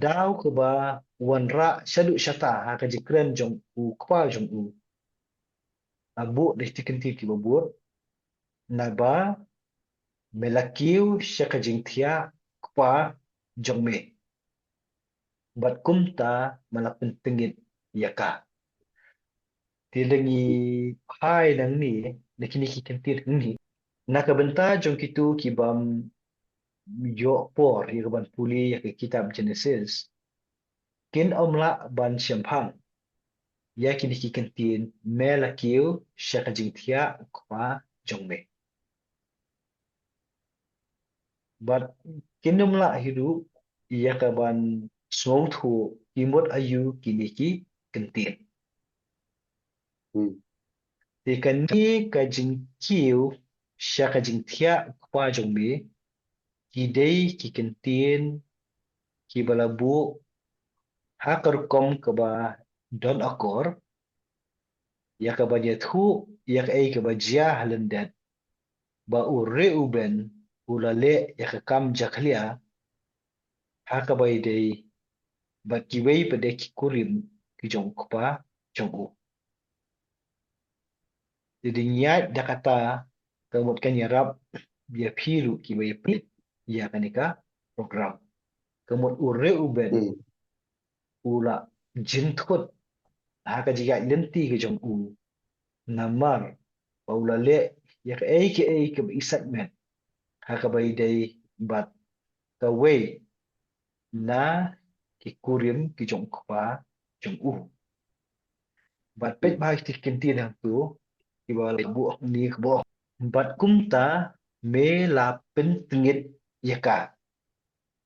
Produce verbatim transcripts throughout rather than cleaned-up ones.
daw kaba wanrah shaduh shata ha ka jingkren jong u kpa jong u. A buh da ki kyntien kiba bud, naba me la kiew sha ka jingthiah kpa jong me, bad kumta me la pyntngit ïa ka. Te lada ngi phai nangne na kine ki kyntien hangne, na ka bynta jong kito ki bym ïoh por ïa ka ban pule ïa ka kitab Genesis, kin ym lah ban shemphang ïa kine ki kyntien me la kiew sha ka jingthiah u kpa jong me. Bad kin ym lah hi ruh ïa ka ban sngewthuh ki mut aïu kine ki kyntien. Hmm. Te kane ka jingkiew sha ka jingthiah u kpa jong me, ki dei ki kyntien kiba la buh ha ka rukom kaba don akor, ïa ka ban ïathuh ïa kaei kaba jia ha lyndet, ba u Reuben u la leh ïa ka kam jakhlia ha kaba ïadei bad kiwei pat de ki kurim ki jong u kpa jong u. Te dang ïaid da kata, ka mut kan ïarap ïa phi ruh kiba ïa peit ïa kane ka program. Ka mut u Reuben, hmm, u la jynthut ha ka jingïaid lynti ka jong u, namar ba u la leh ïa kaei kaei kaba i sngewthuh ha kaba ïadei bad kawei na ki kurim ki jong u kpa jong u. Bad peit bha ïa ki kyntien hangto, kiba la buh hangne, ka buh, bad kumta me la pyntngit ïa ka.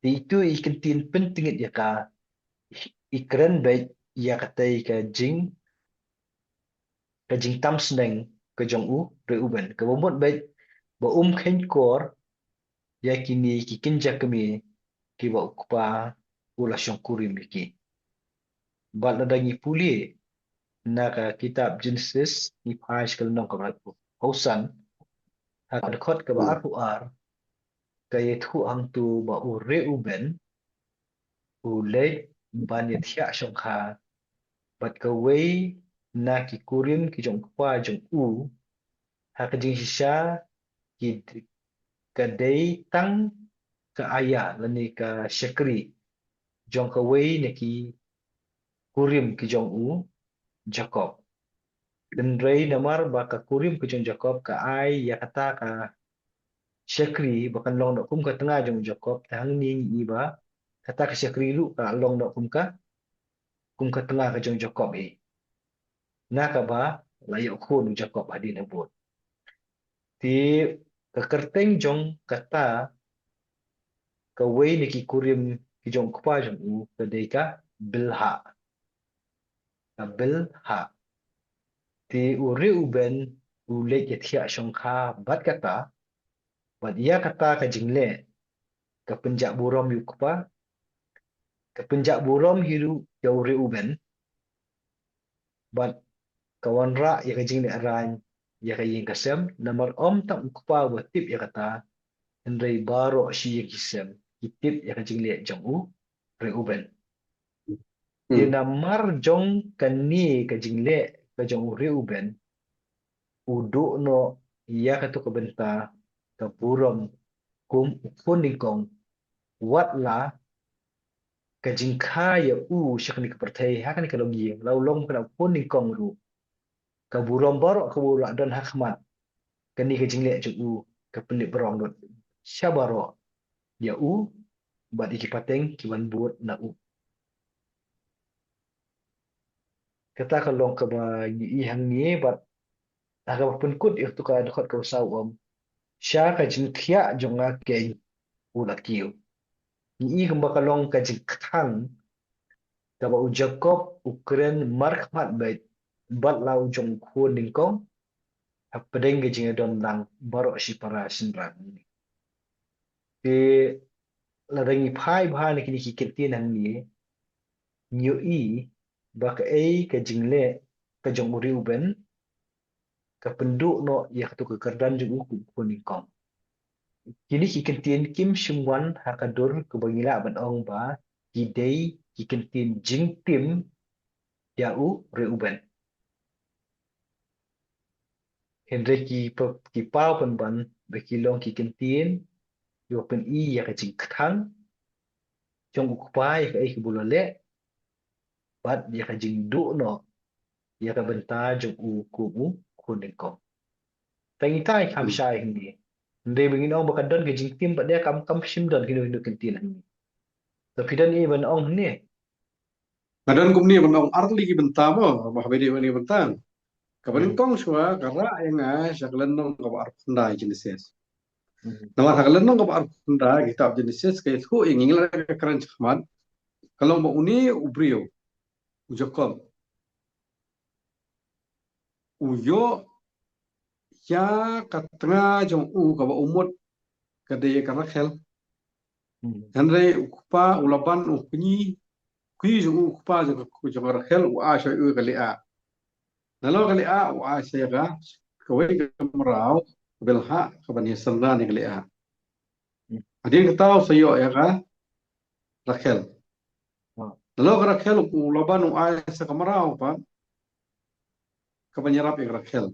Te ito i kyntien pyntngit ïa ka, i kren beit ïa katei ka jing, ka jingtam sneng ka jong u Reuben, kaba mut beit ba um kheiñkor ïa kine ki kynja kmie kiba u kpa u la shongkurim ïa ki. Bad lada ngi pule na ka kitab Genesis, ngi phai sha ka lynnong kaba arphew san, ha ka dkhot kaba, hmm, arphew ar, ka ïathuh hangto ba u Reuben u leit ban ïathiah shongkha bad kawei na ki kurim ki jong u kpa jong u, ha ka jingshisha ki d-, ka dei tang ka aya lane ka shakri jong kawei na ki kurim ki jong u Jakob. Hynrei namar ba ka kurim ka jong Jakob ka ai ïa kata ka shakri ba kan long noh kum ka tnga jong u Jakob, te hangne ngi i ba kata ka shakri ruh ka long noh kum ka, kum ka tnga ka jong u Jakob hi, na kaba la ïoh khun u Jakob hadien habud. Te ka kyrteng jong kata kawei na ki kurim ki jong u kpa jong u ka dei ka Bilhah. Ka Bilhah. Te u Reuben u leit ïathiah shongkha bad kata, bad ïa kata ka jingleh ka pynjah burom ïa u kpa, ka pynjah burom hi ruh ïa u Reuben, bad ka wanrah ïa ka jinglehrain ïa ka ïing ka sem, namar ym tang u kpa uba tip ïa kata, hynrei baroh shi ïing shi sem ki tip ïa ka jingleh jong u Reuben. Hmm. Ïa namar jong kane ka jingleh ka jong u Reuben, u duh noh ïa kato ka bynta ka burom kum u khun nyngkong, wat la ka jingkha ïa u sha kane ka pyrthei ha kane ka longïing, la u long kane u khun nyngkong ruh, ka burom baroh kaba u la don ha khmat, kane ka jingleh jong u ka pynlip burom lut sha baroh ïa u bad ïa ki pateng ki ban bud na u. Kata ka long kaba ngi i hangne, bad ha kaba pynkut ïa kato ka dkhot kaba saw u ong, sha ka jingthiah jong nga keiñ u la kiew. Ngi i kumba ka long ka jingkthang kaba u Jakob u kren markhmat beit bad la u jong u khun nyngkong hapdeng ka jingïadon lang baroh shi para shynrang. Te lada ngi phai bha na kine ki kyntien hangne, ngi ïohi ba kaei ka jingleh ka jong u Reuben ka pynduh noh ïa kato ka kyrdan jong u kum u khun nyngkong. Kine ki kyntien kim shym wan ha ka dur kaba ngi lah ban ong ba ki dei ki kyntien jingtim ïa u Reuben. Hynrei ki pa-, ki paw pynban ba ki long ki kyntien kiba pyni ïa ka jingkthang jong u kpa ïa kaei kaba u la leh, bad ïa ka jingduh noh ïa ka bynta jong u kum u khun nyngkong. Tang ita i kham shai hangne. Hynrei ba ngin ong ba ka don ka jingtim pat de, kam, kam shym don kino kino kyntien hangne. Te phi don ei ban ong hangne? Nga don kumne ban ong ar tylli ki bynta mo, ba haba dei ban ong bynta. Kaba nyngkong shuwa ka rah ïa nga sha ka lynnong kaba arphew khyndai Genesis. Namar ha ka lynnong kaba arphew khyndai kitab Genesis ka ïathuh ïa ngi, ngi la kren shakhmat. Ka long ba une u briew, u Jakob, u ïoh ïa ka tnga jong u kaba u mut ka dei ka Rakhel. Hynrei u kpa u Laban u kñi, kñi jong u kpa jong ka, jong ka Rakhel u ai sha u ka Leah. Nalor ka Leah u ai sha ka, kawei ka mraw, ka Bilhah, ka ban ïasynran ïa ka Leah. Hadien kata u sa ïoh ïa ka Rakhel. Nalor ka Rakhel u Laban u ai sa ka mraw pat ka ban ïarap ïa ka Rakhel.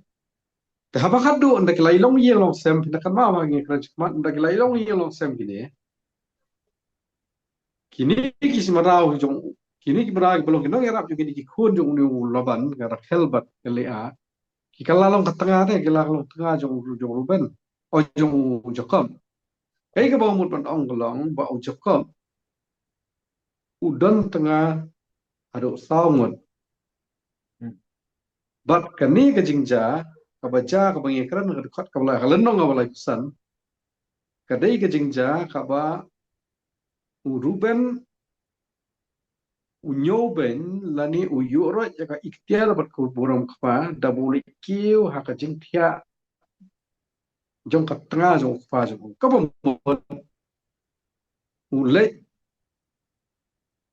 Te haba khadduh ynda ki la ïalong ïing long sem, phin da kynmaw ba ngi kren shakhmat, ynda ki la ïalong ïing long sem kine. Kine ki mraw jong, kine ki mraw kiba long ki nongïarap jong kine ki khun jong une u Laban, ka Rakhel bad ka Leah. Ki ka la long ka tnga te, ki la long tnga jong, jong u Reuben. O, jong u Jakob. Kaei kaba mut ban ong ka long ba u Jakob u don tnga haduh saw ngut. Bad kane ka jingjia kaba jia kaba ngi kren ka dkhot kaba lai, ka lynnong kaba laiphew san, ka dei ka jingjia kaba u Reuben u ñiewbeiñ lane u ïuhroit ïa ka iktiar bad ka burom kpa da ba u leit kiew ha ka jingthiah jong ka tnga jong u kpa jong u. Kaba mut u leit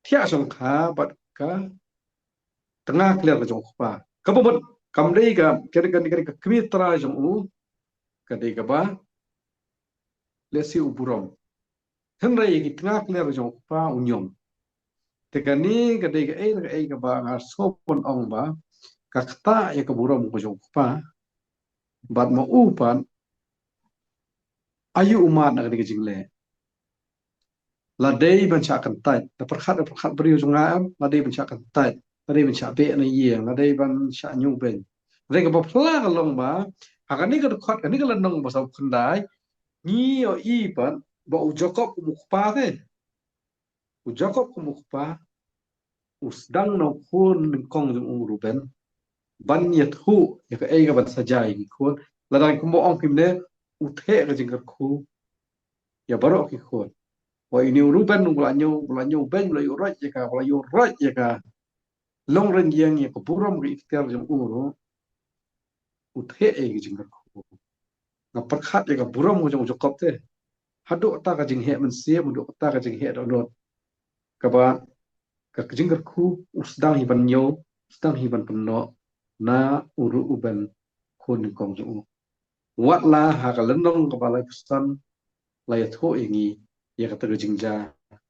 thiah shongkha bad ka tnga kliar ka jong u kpa. Kaba mut kam dei ka, ka dei ka, ka dei ka kmie trai jong u, ka dei kaba lehse u burom. Hynrei ïa ki tnga kliar jong u kpa u ñiom. Te kane ka dei kaei kaei kaba nga sngew ban ong ba ka ktah ïa ka burom ka jong u kpa. Bad ma u pat aïu u mad na kane ka jingleh. La dei ban shah kyntait, da pyrkhat, da pyrkhat briew jong nga em, la dei ban shah kyntait, la dei ban shah beh na ïing, la dei ban shah ñiewbeiñ. Hynrei kaba phylla ka long ba ha kane ka dkhot, kane ka lynnong ba sawphew khyndai, ngi ïohi pat ba u Jakob kum u kpa te. U Jakob kum u kpa u sdang na u khun nyngkong jong u Reuben ban ïathuh ïa kaei kaban sa jia ïa ki khun. Lada kumba ong kumne, u theh ka jingkyrkhu ïa baroh ki khun. Ba une u Reuben u la ñiew, u la ñiewbeiñ, u la ïuhroit ïa ka, u la ïuhroit ïa ka longrynïeng, ïa ka burom ka iktiar jong u ruh, u theh ïa ka jingkyrkhu. Nga pyrkhat ïa ka burom ka jong u Jakob te. Haduh kata ka jingheh mynsiem, haduh kata ka jingheh dohnud. Kaba ka jingkyrkhu u sdang hi ban ñiew, u sdang hi ban pynnoh na u Reuben, khun nyngkong jong u. Wat la ha ka lynnong kaba laiphew san la ïathuh ïa ngi ïa kata ka jingjia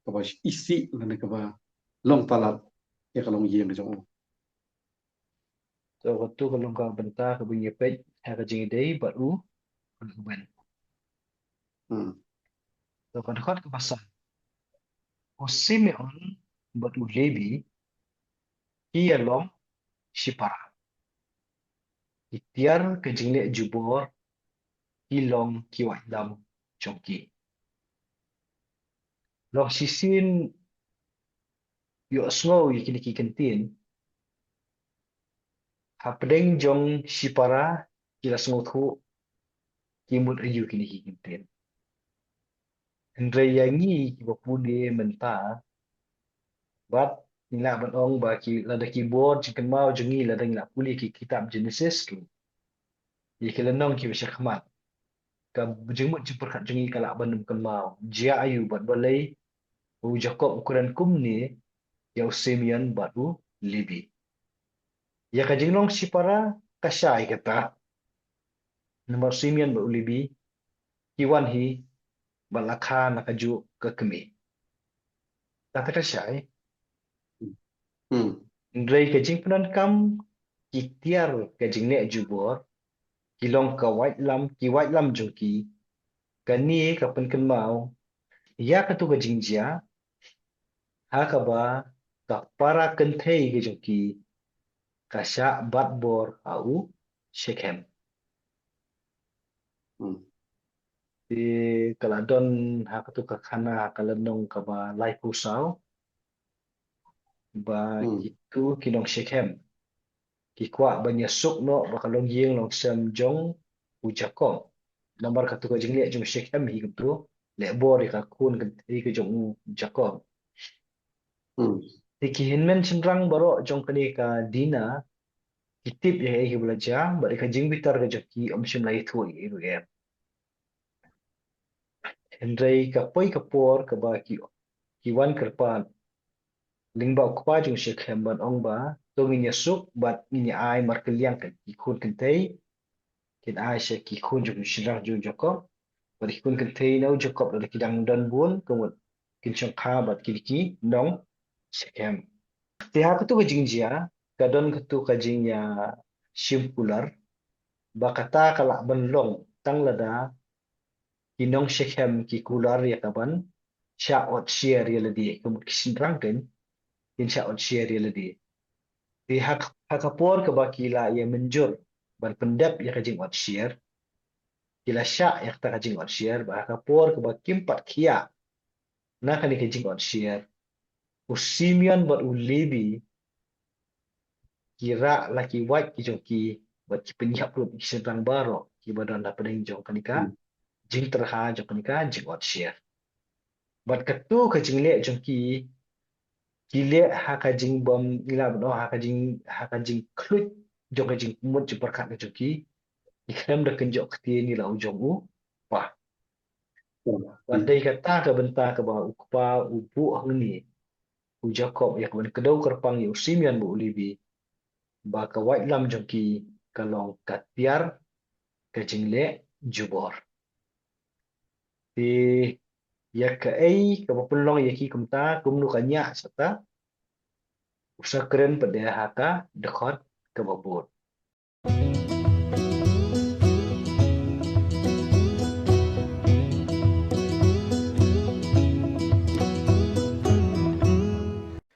kaba isih lane kaba long palat ïa ka longïing ka jong u. To, kato ka long ka bynta kaba ngi peit ha ka jingïadei bad u Reuben. Hmm. To, ka dkhot kaba san. U Simeon bad u Lebi ki ïalong shipara. Ki tiar ka jingleh jubor, ki long ki waitlam jong ki. Long shisien ïohsngew ïa kine ki kyntien, hapdeng jong shipara ki la sngewthuh ki mut aïu kine ki kyntien. Hynrei ïa ngi kiba pule mynta, bad ngi lah ban ong ba ki, lada ki bor jingkynmaw jong ngi, lada ngi lah pule ki kitab Genesis tu, ïa ki lynnong kiba shakhmat, ka jingmut jingpyrkhat jong ngi ka lah ban ym kynmaw. Jia aïu bad balei u Jakob u kren kumne ïa u Simeon bad u Lebi? Ïa ka jinglong shipara ka shai kata. Namar u Simeon bad u Lebi ki wan hi bad la kha na kajuh ka kmie. Kata ka shai. Hmm. Hynrei ka jingpyndonkam ki tiar ka jingleh jubor, ki long ka waitlam, ki waitlam jong ki. Kane ka pynkynmaw ïa katu ka jingjia, ha kaba ka para kynthei ka jong ki ka shah bat bor ha u Shekhem. Hmm. Te ka la don ha katu ka khana ha ka lynnong kaba laiphew saw. Ba Hmm. kitu ki nong Shekhem ki kwah ban ïasuk noh ba ka long ïing long sem jong u Jakob. Namar katu ka jingleh jong Shekhem hi kumtu, leh bor ïa ka khun kynthei ka jong u Jakob. Hmm. Te ki hynmen shynrang baroh jong kane ka Dina ki tip ïa kaei kaba la jia, bad ïa ka jingbitar ka jong ki ym shym la ïathuh ïa u Ruel. Hynrei ka poi ka por kaba ki, ki wan kyrpad lyngba u kpa jong u Shekhem ban ong ba, to ngin ïasuk bad ngin ïa ai markylliang ïa ki khun kynthei, kin ai sha ki khun jong u shynrang jong u Jakob, bad ki khun kynthei na u Jakob lada ki dang don bun, ka mut kin shongkha bad kine ki nong Shekhem. Te ha katu ka jingjia, ka don katu ka jingïashim kular, ba kata ka lah ban long tang lada ki nong Shekhem ki kular ïa ka ban shah ot syiar ïa lade, ka mut ki shynrang kin, kin shah ot syiar ïa lade. Te ha, ha ka por kaba ki la ïa mynjur ban pyndep ïa ka jing ot syiar, ki la shah ïa kata ka jing ot syiar, bad ha ka por kaba kim pat khiah na kane ka jing ot syiar, u Simeon bad u Lebi ki rah la ki wait ki jong ki, bad ki pynïap lut ki shynrang baroh kiba don hapdeng jong kane ka Hmm. jingtyrha jong kane ka jing ot syiar. Bad katu ka jingleh jong ki, ki leh ha ka jingbym, ngi lah ban ong ha ka jing, ha ka jingkhluit jong ka jingmut jingpyrkhat ka jong ki, ki khlem da kynjoh ktien ïa la u jong u kpa. Hmm. Bad dei kata ka bynta kaba u kpa u buh hangne u Jakob ïa ka ban kdew kyrpang ïa u Simeon bad u Lebi, ba ka waitlam jong ki ka long ka tiar ka jingleh jubor. Te ïa kaei kaba pynlong ïa ki kumta, kumno ka ñiah sata, u sa kren pat de ha ka dkhot kaba bud.